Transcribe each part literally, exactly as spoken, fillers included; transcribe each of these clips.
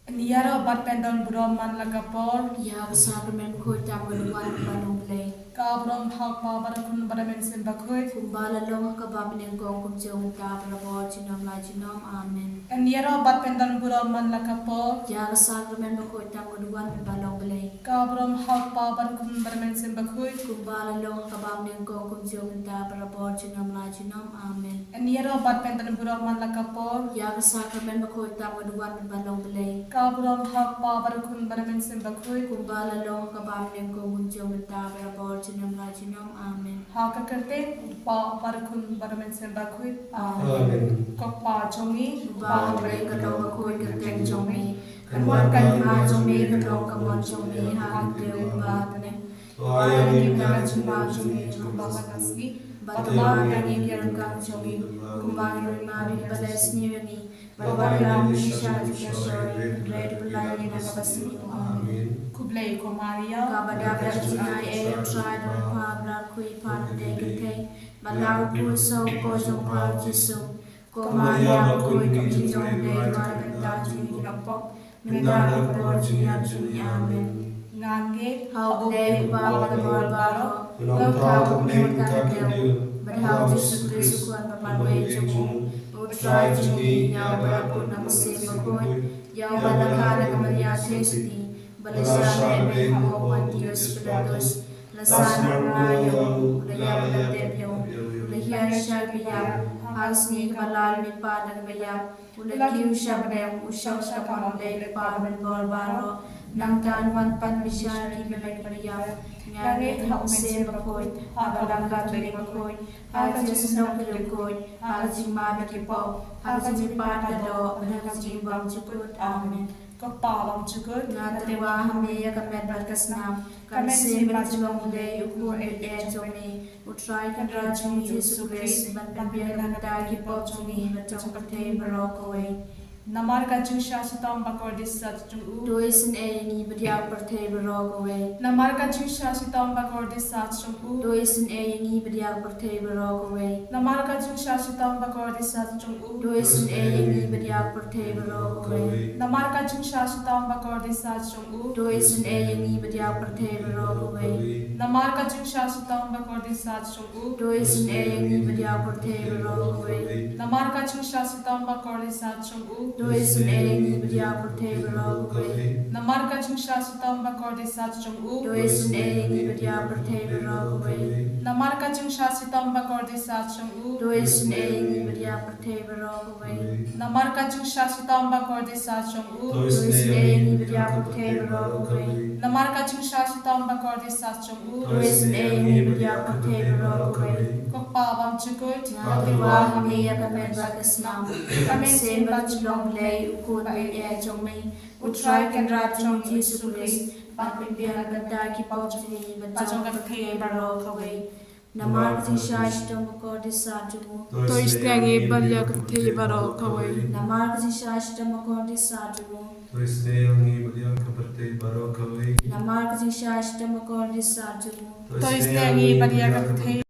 Ïaroh bad pyndon burom man la ka por. Ïa ka sakramen bakhuid tam ka duwan ba long Blei. Ka burom ha u Kpa bad u Khun bad u Mynsiem Bakhuid. Kumba la long ha kaba mynnyngkong, kumjuh mynta, barabor, junom la junom. Amen. Ïaroh bad pyndon burom man la ka por. Ïa ka sakramen bakhuid tam ka duwan ba long Blei. Ka burom ha u Kpa bad u Khun bad u Mynsiem Bakhuid. Kumba la long ha kaba mynnyngkong, kumjuh mynta, barabor, junom la junom. Amen. Ïaroh bad pyndon burom man la ka por. Ïa ka sakramen bakhuid tam ka duwan ba long Blei. Ka burom ha u Kpa bad u Khun bad u Mynsiem Bakhuid. Kumba la long ha kaba mynnyngkong, kumjuh mynta, barabor, junom la junom. Amen. Ha ka kyrteng u Kpa bad u Khun bad u Mynsiem Bakhuid. Amen. Amen. Ko Kpa jong ngi uba ha bneng, ka long bakhuid ka kyrteng jong me. Kan wan ka hima jong me, kan long ka mon jong me ha ka khyndew kumba ha bneng. To ai ïa ngi mynta ka jingma jong ngi jong ka bynta ka sngi. Bad to map ïa ngi ki ryngkang jong ngi, kumba ngi ruh ngi map ïa kiba leh sniew ïa ngi. Bad wat ïalam ngi sha ka jingshoi, hynrei to pyllait ngi na kaba sniew. Amen. Khublei ko Maria, kaba dap da ka jingaiei, U Trai u don bad pha, ba la kyrkhu ïa pha na pdeng ki kynthei, bad la u kyrkhu u soh u kpoh jong pha u Jisu. Ko Maria bakhuid, ka Kmie jong U Blei, duwai na ka bynta jong ngi kiba pop, mynta bad ha ka por jingïap jong ngi. Amen. Ngan ngeit ha U Blei Uba Bathymmai baroh, ha U Trai U Khun Kynrad, bad ha U Jisu Khrist U Khun bamarwei jong U Trai jong ngi, ïa uba la bud na U Mynsiem Bakhuid, ïa uba la kha da ka Maria Theisotti, ba la shah lehbeiñ ha u Pontius Pilatus, la sah na bnai, ïa u la ïap, la tep, ïa u la hiar sha ki baïap, ha ka sngi kaba lai u la mihpat na ki baïap, u la kiew sha bneng, u shong sha ka mon U Blei U Kpa uba donbor baroh. Nangta un wan pan bishar ïa ki ba la ïap. Ngan ngeit ha U Mynsiem Bakhuid, ha ka Balang Katholik bakhuid, ha ka jingsnoh ki riewkhuid, ha ka jingmap ïa ki pop, ha ka jingmihpat ka doh, bad ha ka jingbymjukut. Amen. Ko Kpa bymjukut, nga tyrwa ha me ïa ka met bad ka snam, ka mynsiem bad ka jinglong U Blei U Khun uba ïeit jong me, U Trai Kynrad jong ngi U Jisu Khrist, ban pynbiang na ka bynta ki pop jong ngi bad jong ka pyrthei baroh kawei. Namar ka jingshah shitom bakordit sach jong u, to isynei ïa ngi bad ïa ka pyrthei baroh kawei. Namar ka jingshah shitom bakordit sach jong u, to isynei ïa ngi bad ïa ka pyrthei baroh kawei. Namar ka jingshah shitom bakordit sach jong u, to isynei ïa ngi bad ïa ka pyrthei baroh kawei. Namar ka jingshah shitom bakordit sach jong u, to isynei ïa ngi bad ïa ka pyrthei baroh kawei. Namar ka jingshah shitom bakordit sach jong u, to isynei ïa ngi bad ïa ka pyrthei baroh kawei. Namar ka jingshah shitom bakordit sach jong u, to isynei ïa ngi bad ïa ka pyrthei baroh kawei. Namar ka jingshah shitom bakordit sach jong u, to isynei ïa ngi bad ïa ka pyrthei baroh kawei. Namar ka jingshah shitom bakordit sach jong u, to isynei ïa ngi bad ïa ka pyrthei baroh kawei. Namar ka jingshah shitom bakordit sach jong u, to isynei ïa ngi bad ïa ka pyrthei baroh kawei. Namar ka jingshah shitom bakordit sach jong u, to isynei ïa ngi bad ïa ka pyrthei baroh kawei. Ko Kpa bymjukut, nga tyrwa ha me ïa ka met bad ka snam, ka mynsiem bad ka jinglong U Blei U Khun uba ïeit jong me, U Trai Kynrad jong ngi U Jisu Khrist, ban pynbiang na ka bynta ki pop jong ngi bad jong ka pyrthei baroh kawei. Namar ka jingshah shitom bakordit sach jong u, to isynei ïa ngi bad ïa ka pyrthei baroh kawei. Namar ka jingshah shitom bakordit sach jong u, to isynei ïa ngi bad ïa ka pyrthei baroh kawei. Namar ka jingshah shitom bakordit sach jong u, to isynei ïa ngi bad ïa ka pyrthei.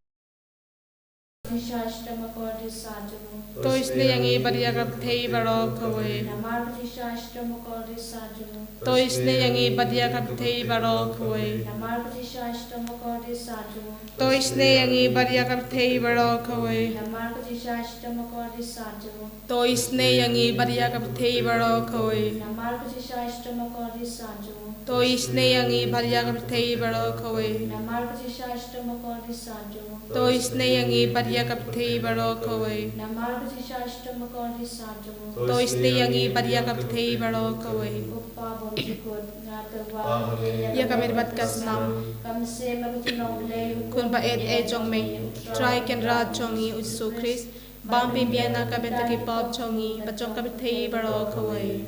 Jingshah shitom bakordit sach jong u, to isynei ïa ngi bad ïa ka pyrthei baroh kawei. Namar ka jingshah shitom bakordit sach jong u, to isynei ïa ngi bad ïa ka pyrthei baroh kawei. Namar ka jingshah shitom bakordit sach jong u, to isynei ïa ngi bad ïa ka pyrthei baroh kawei. Namar ka jingshah shitom bakordit sach jong u, to isynei ïa ngi bad ïa ka pyrthei baroh kawei. Namar ka jingshah shitom bakordit sach jong u, to isynei ïa ngi bad ïa ka pyrthei baroh kawei. Namar ka jingshah shitom bakordit sach jong u, to isynei ïa ngi bad ïa ka pyrthei baroh kawei. Namar ka jingshah shitom bakordit sach jong u, to isynei ïa ngi bad ïa ka pyrthei baroh kawei. Ko Kpa bymjukut, nga tyrwa ha me ïa ka met bad ka snam, ka mynsiem bad ka jinglong U Blei U Khun uba ïeit jong me, U Trai Kynrad jong ngi U Jisu Khrist, ban pynbiang na ka bynta ki pop jong ngi bad jong ka pyrthei baroh kawei.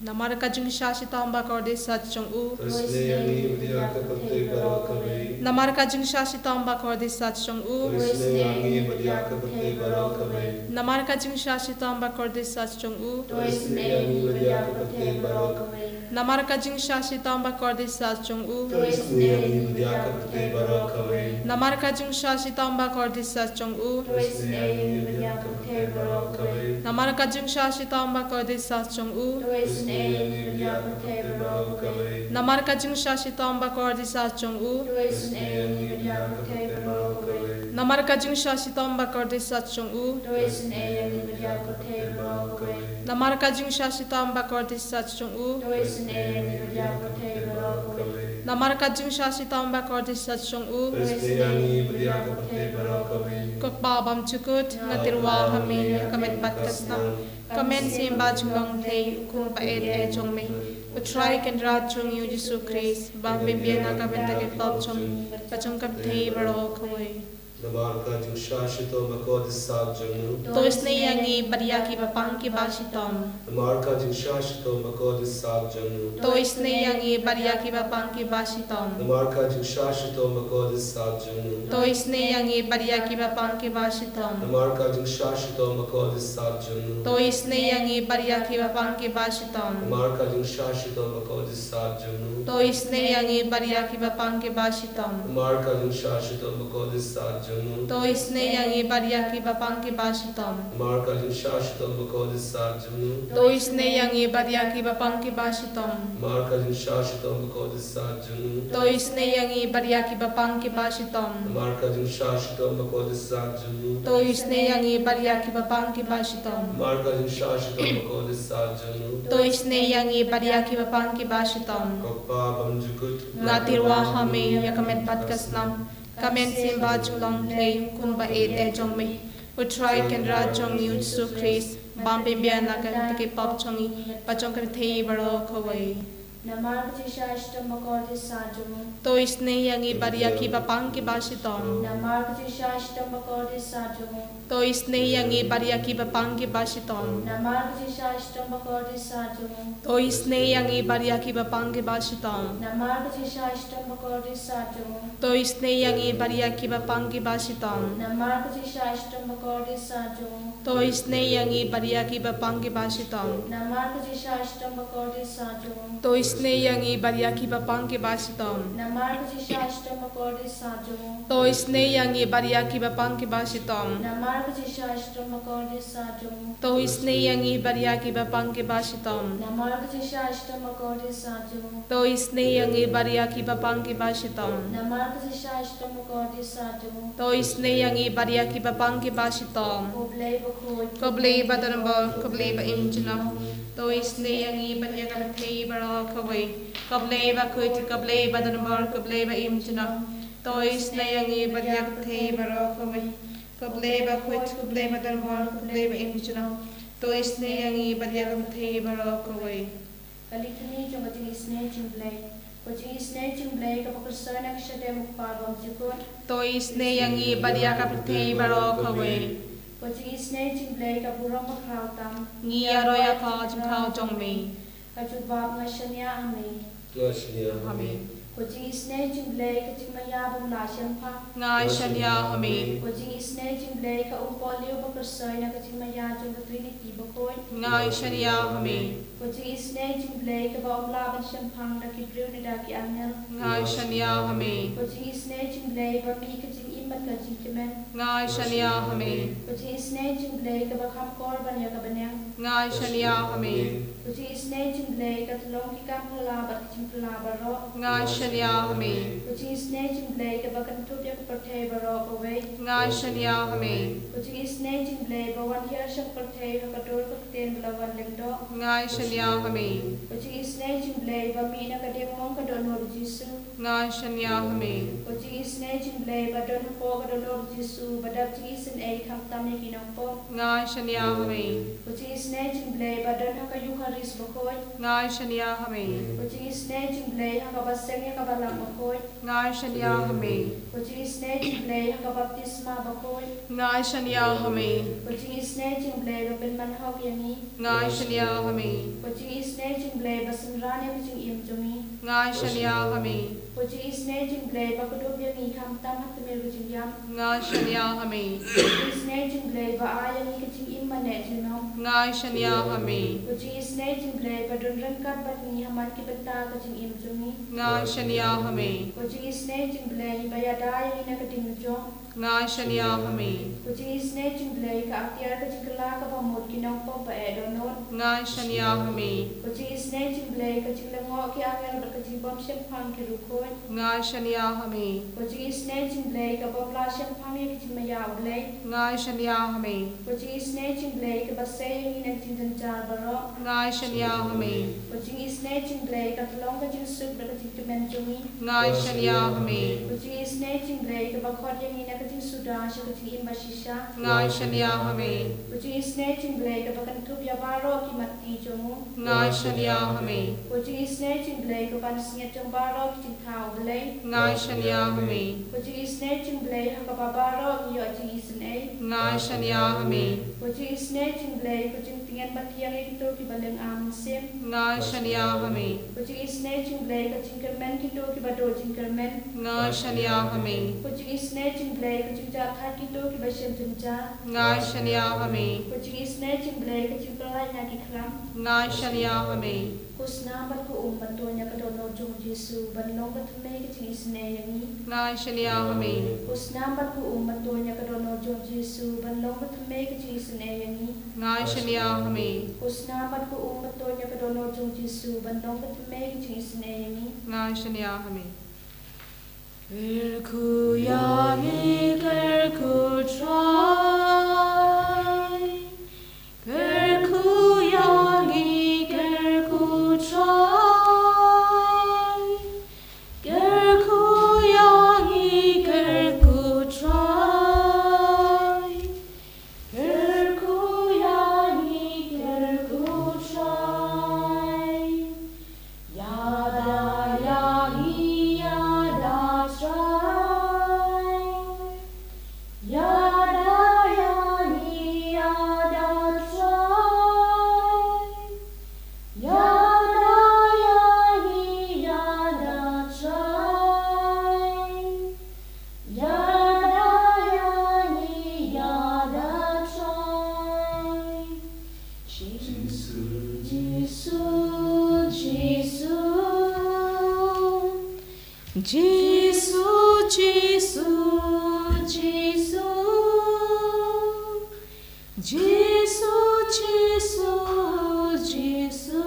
Namar ka jingshah shitom bakordit sach jong u, to isynei ïa ngi bad ïa ka pyrthei baroh kawei. Namar ka jingshah shitom bakordit sach jong u, to isynei ïa ngi bad ïa ka pyrthei baroh kawei. Namar ka jingshah shitom bakordit sach jong u, to isynei ïa ngi bad ïa ka pyrthei baroh kawei. Namar ka jingshah shitom bakordit sah jong u. To isynei ïa ngi bad ïa ka pyrthei baroh kawei. Namar ka jingshah shitom bakordit sah jong u. To isynei ïa ngi bad ïa ka pyrthei baroh kawei. Namar ka jingshah shitom bakordit sah jong u. To isynei ïa ngi bad ïa ka pyrthei baroh kawei. Namar ka jingshah shitom bakordit sah jong u. To isynei ïa ngi bad ïa ka pyrthei baroh kawei. Namar ka jingshah shitom bakordit sah jong u. To isynei ïa ngi bad ïa ka pyrthei baroh kawei. Namar ka jingshah shitom bakordit sah jong u. To isynei ïa ngi bad ïa ka pyrthei baroh kawei. Namar ka jingshah shitom bakordit sah jong u. To isynei ïa ngi bad ïa ka pyrthei baroh kawei. Ko Kpa bymjukut, nga tyrwa ha me ïa ka met bad ka snam. Ka mynsiem bajngi long Blei, u Khun ba ïeit eh jong me. U Trai Kynrad jong ngi u Jisu Khrist, ba pynbiang na ka bynta ki pop jong ngi, bad jong ka pyrthei baroh kawei. Namar ka jingshah shitom bakordit sah jong u. To isynei ïa ngi bad ïa kiba pang kiba shitom. Namar ka jingshah shitom bakordit sah jong u. To isynei ïa ngi bad ïa kiba pang kiba shitom. Namar ka jingshah shitom bakordit sah jong u. To isynei ïa ngi bad ïa kiba pang kiba shitom. Namar ka jingshah shitom bakordit sah jong u. To isynei ïa ngi bad ïa kiba pang kiba shitom. Namar ka jingshah shitom bakordit sah jong u. To isynei ïa ngi bad ïa kiba pang kiba shitom. Namar ka jingshah shitom bakordit sah jong u. To isynei ïa ngi bad ïa kiba pang kiba shitom. Namar ka jingshah shitom bakordit sah jong u. To isynei ïa ngi bad ïa kiba pang kiba shitom. Namar ka jingshah shitom bakordit sah jong u. To isynei ïa ngi bad ïa kiba pang kiba shitom. Namar ka jingshah shitom bakordit sah jong u. To isynei ïa ngi bad ïa kiba pang kiba shitom. Namar ka jingshah shitom bakordit sah jong u. To isynei ïa ngi bad ïa kiba pang kiba shitom. Ko Kpa bymjukut. Nga tyrwa ha me ïa ka met bad ka snam. Ka mynsiem bajngi long Blei, u Khun ba ïeit eh jong me. U Trai Kynrad jong ngi u Jisu Khrist, ba pynbiang na ka bynta ki pop jong ngi, bad jong ka pyrthei baroh kawei. Namar ka jingshah shitom bakordit sah jong u. To isynei ïa ngi bad ïa kiba pang kiba shitom. Namar ka jingshah shitom bakordit sah jong u. To isynei ïa ngi bad ïa kiba pang kiba shitom. Namar ka jingshah shitom bakordit sah jong u. To isynei ïa ngi bad ïa kiba pang kiba shitom. Namar ka jingshah shitom bakordit sah jong u. To isynei ïa ngi bad ïa kiba pang kiba shitom. Namar ka jingshah shitom bakordit sah jong u. To isynei ïa ngi bad ïa kiba pang kiba shitom. Namar ka jingshah shitom bakordit sah jong u. To isynei ïa ngi bad ïa kiba pang kiba shitom. Namar ka jingshah shitom bakordit sah jong u. To isynei ïa ngi bad ïa kiba pang kiba shitom. Namar ka jingshah shitom bakordit sah jong u. To isynei ïa ngi bad ïa kiba pang kiba shitom. Namar ka jingshah shitom bakordit sah jong u. To isynei ïa ngi bad ïa kiba pang kiba shitom. Namar ka jingshah shitom bakordit sah jong u. To isynei ïa ngi bad ïa kiba pang kiba shitom. Ko Blei bakhuid. Ko Blei badonbor, ko Blei ba im junom. To isynei ïa ngi bad ïa ka pyrthei baroh kawei. Ko Blei bakhuid, ko Blei badonbor, ko Blei ba im junom. To isynei ïa ngi bad ïa ka pyrthei baroh kawei. Ko Blei bakhuid, ko Blei badonbor, ko Blei ba im junom. To isynei ïa ngi bad ïa ka pyrthei baroh kawei. Ka Litany jong ka jingisynei jong u Blei. Ko jingisynei jong u Blei kaba kyrshoi na ka shadem u Kpa bymjukut. To isynei ïa ngi bad ïa ka pyrthei baroh kawei. Ko jingisynei jong u Blei ka burom bakhraw tam. Ngi ïaroh ïa ka jingkhraw jong me. Ka jubab: Nga shaniah ha me. Nga shaniah ha me. Ko jingisynei jong u Blei ka jingmaïa bym lah shemphang. Nga shaniah ha me. Ko jingisynei jong u Blei ka umpohliew ba kyrshoi na ka jingmaïa jong ka Trinity bakhuid. Nga shaniah ha me. Ko jingisynei jong u Blei kaba ym lah ban shemphang da ki briew ne da ki angel. Nga shaniah ha me. Ko jingisynei jong u Blei ba mih ka jingim bad ka jingkmen. Nga shaniah ha me. Ko jingisynei jong u Blei kaba kham kor ban ïa ka bneng. Nga shaniah ha me. Ko jingisynei jong u Blei ka tyllong ki kam phylla bad ki jingphylla baroh. Nga shaniah ha me. Ko jingisynei jong u Blei kaba kynthup ïa ka pyrthei baroh kawei. Nga shaniah ha me. Ko jingisynei jong u Blei ba wan hiar sha ka pyrthei ha ka dur ka ktien ba la wan lyngdoh. Nga shaniah ha me. Ko jingisynei jong u Blei ba mih na ka diengmong ka dohnud u Jisu. Nga shaniah ha me. Ko jingisynei jong u Blei ba don hapoh ka dohnud u Jisu ba dap jingisynei khamtam ïa ki nongpop. Nga shaniah ha me. Ko jingisynei jong u Blei ba don ha ka Eukharist bakhuid. Nga shaniah ha me. Ko jingisynei jong u Blei ha kaba seng ïa ka Balang bakhuid. Nga shaniah ha me. Ko jingisynei jong u Blei ha ka baptisma bakhuid. Nga shaniah ha me. Ko jingisynei jong u Blei ba pynman hok ïa ngi. Nga shaniah ha me. Ko jingisynei jong u Blei ba synran ïa ka jingim jong ngi. Nga shaniah ha me. Ko jingisynei jong u Blei ba kdup ïa ngi khamtam ha tmier ka jing Nga shaniah ha me. Ko jingisynei jong U Blei ba ai ïa ngi ka jingim ban neh junom. Nga shaniah ha me. Ko jingisynei jong U Blei ba don ryngkat bad ngi ha man ki bynta ka jingim jong ngi. Nga shaniah ha me. Ko jingisynei jong U Blei ba ïada ïa ngi na ka ding la jong. Nga shaniah ha me. Ko jingisynei jong U Blei ka atiar ka jingkylla kaba mut ki nongpop ba eh dohnud. Nga shaniah ha me. Ko jingisynei jong U Blei ka jinglyngngoh ki angel bad ka jingbym shemphang ki riewkhuid. Nga shaniah ha me. Ko jingisynei jong U Blei ka bym lah shemphang ïa ka jingmaïa U Blei. Nga shaniah ha me. Ko jingisynei jong U Blei kaba sei ïa ngi na ka jingjynjar baroh. Nga shaniah ha me. Ko jingisynei jong U Blei ka tyllong ka jingsuk bad ka jingkmen jong ngi. Nga shaniah ha me. Ko jingisynei jong U Blei kaba khot ïa ngi na ka jingsuda sha ka jingim ba shisha. Nga shaniah ha me. Ko jingisynei jong U Blei kaba kynthup ïa baroh ki matti jong u. Nga shaniah ha me. Ko jingisynei jong U Blei ka pansngiat jong baroh ki jingthaw U Blei. Nga shaniah ha me. Ko jingisynei jong U Blei ha kaba baroh ngi ïoh jingisynei. Nga shaniah ha me. Ko jingisynei jong U Blei ko jingtngen ba thiang ïa kito kiba lynga mynsiem. Nga shaniah ha me. Ko jingisynei jong U Blei ka jingkyrmen kito kiba duh jingkyrmen. Nga shaniah ha me. Ko jingisynei jong U Blei ka jingjahthait kito kiba shem jynjar. Nga shaniah ha me. Ko jingisynei jong U Blei ka jingpyllait na ki khlam. Nga shaniah ha me. Ko snam bad ko um ban to ïa ka dohnud jong U Jisu ban long ka thymmei ka jingisynei ïa ngi. Nga shaniah ha me. Ko snam bad ko um ban to ïa ka dohnud jong U Jisu ban long ka thymmei ka jingisynei ïa ngi. Nga shaniah ha me. Ko snam bad ko um ban to ïa ka dohnud jong U Jisu ban long ka thymmei ka jingisynei ïa ngi. Nga shaniah ha me. Kyrkhu ïa ngi, kyrkhu Trai. Kyrkhu ïa ngi, kyrkhu Trai. Kyrkhu ïa ngi, kyrkhu Trai. Kyrkhu ïa ngi, kyrkhu Trai. Ïada ïa ngi, ïada Trai. Ïada ïa ngi, ïada Trai. Ïada ïa ngi, ïada Trai. Ïada ïa ngi, ïada Trai. Jisu, Jisu, Jisu. Jisu, Jisu, Jisu. Jisu, Jisu, Jisu.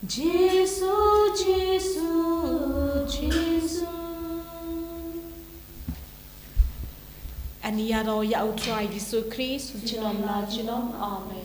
Jisu, Jisu, Jisu. Yn ïaroh ïa U Trai Jisu Khrist, junom la junom. Amen.